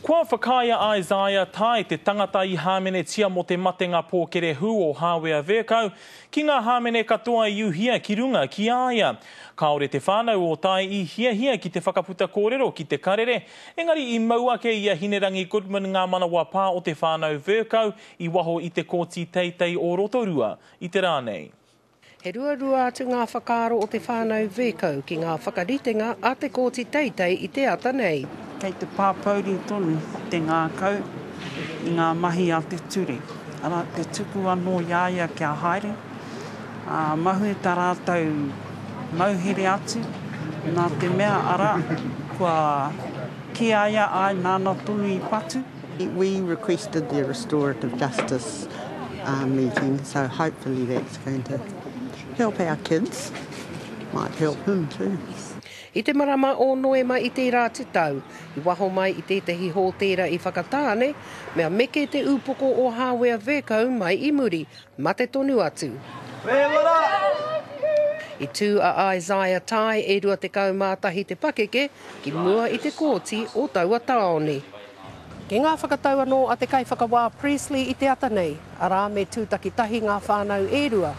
Kua whakaae a Isaiah Tai, te tangata i hāmenetia mō te matenga pōkerehū o Hāwea Vercoe, ki ngā hāmene katoa i uhia ki runga ki a ia. Kāore te whānau o Tai i hiahia ki te whakaputa kōrero ki te karere, engari i mau ake i a Hinerangi Goodman ngā manawa pā o te whānau Vercoe i waho i te Kōti Teitei o Rotorua i te rā nei. He ruarua atu ngā whakaaro o te whānau Vercoe ki ngā whakaritenga a te Kōti Teitei i te ata nei. Kei te pāpouri tonu te ngākau i ngā mahi a te ture, arā, te tuku anō i a ia kia haere, ā, mahue tā rātou mauhere atu, nā te mea, arā, kua kī a ia, āe, nāna tonu i patu. We requested the restorative justice meeting so hopefully that's going to help our kids, might help him too. I te marama o Noema i tērā atu tau, i waho mai i tētahi hōtēra i Whakatāne, mea meke te upoko o Hāwea Vercoe mai i muri, mate tonu atu. I tū a Isaiah Tai e 21 te pakeke ki mua i te kōti o taua tāone. Ki ngā whakatau anō a te Kaiwhakawā Priestley i te ata nei, arā me tūtaki tahi ngā whānau e rua,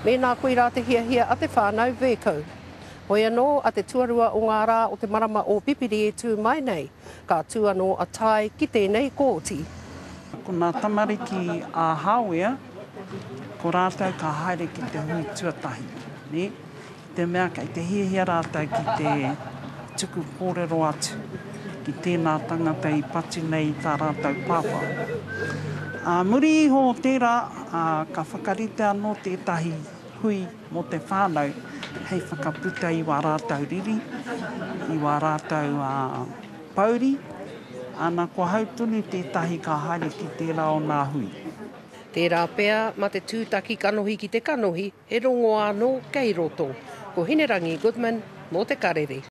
mēnā koirā te hiahia a te whānau Vercoe. Hoi anō, a te tuarua o ngā rā o te marama o Pipiri e tū mai nei, ka tū anō a Tai ki tēnei kōti. Ko ngā tamariki a Hāwea, ko rātou ka haere ki te hui tuatahi, nē? Te mea kei te hiahia rātou ki te tuku kōrero atu ki tēnā tangata i patu nei i tā rātou pāpā. Ā muri iho o tērā, ka whakarite anō tētahi hui mō te whānau hei whakaputa i wā rātou riri, i wā rātou pouri, ana ko hau tonu tētahi ka haere ki tērā o nā hui. Tērā pea, mā te tūtaki kanohi ki te kanohi, He rongoā anō kei roto. Ko Hinerangi Goodman mō Te Karere.